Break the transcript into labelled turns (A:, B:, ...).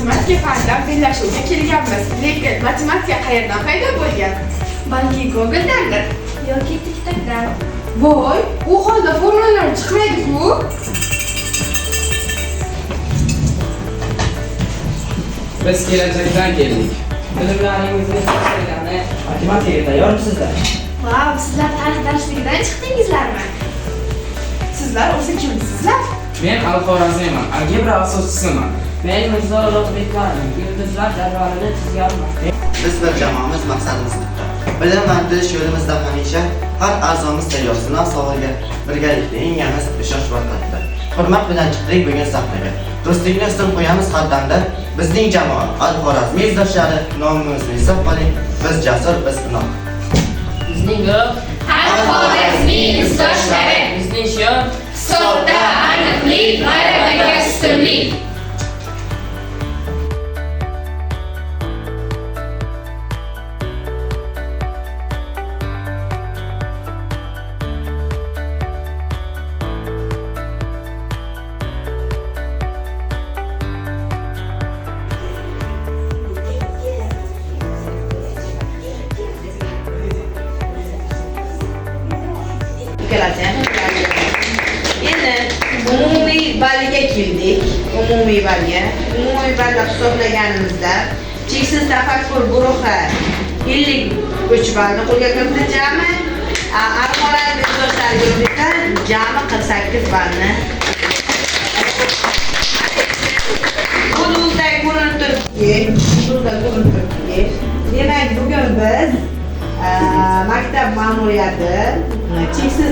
A: Matematika fanidan bellashuvga kelganmiz. Lekin matematika qayerdan paydo bo'lgan?
B: Balki Google'dandir yoki TikTok'dan.
A: Voy, u holda formulalar chiqmaydi-ku.
C: Biz kelajakdan keldik.
D: Bilimlaringizni yaxshilagani
E: Matematikaga tayyormisizlar?
B: Vau, sizlar tarix darsligidan chiqdingizlarmi?
A: Sizlar o'zi kimsizlar?
C: Men Al-Xorazmiyman, algebra asoschisiman.
D: Men Mirzo Ulug'bekmanman, yulduzlar jadvalini chizganman.
F: Biz bir jamoamiz, maqsadimiz bitta. Bilim va intilish yo'limizda hamisha har a'zomiz tayyor sinov savolga birgalikda yengamiz ishonch bor qalbda. Hurmat bilan chiqdik bugun sahnaga. Do'stlikni ustun qo'yamiz har damda. Bizning jamoa Al-Xorazmiy izdoshlari, nomimizni eslab qoling. Biz jasur, biz inoq.
D: Bizning guruh,
G: Al-Xorazmiy izdoshlari.
D: Bizning shior
G: Hisobda aniqlik, g'alabaga ustunlik.
H: Ikkalasi ham. Endi umumiy ballga keldik. Umumiy ballga. Umumiy ballni hisoblaganimizda cheksiz tafakkur guruhi 53 ballni qo'lga kiritdi jami. Al-Xorazmiy izdoshlari guruhi esa jami 48 ballni. Hududda ko'rinib turibdiki, hududda ko'rinib turibdiki, demak, bugun biz maktab ma'muriyati cheksiz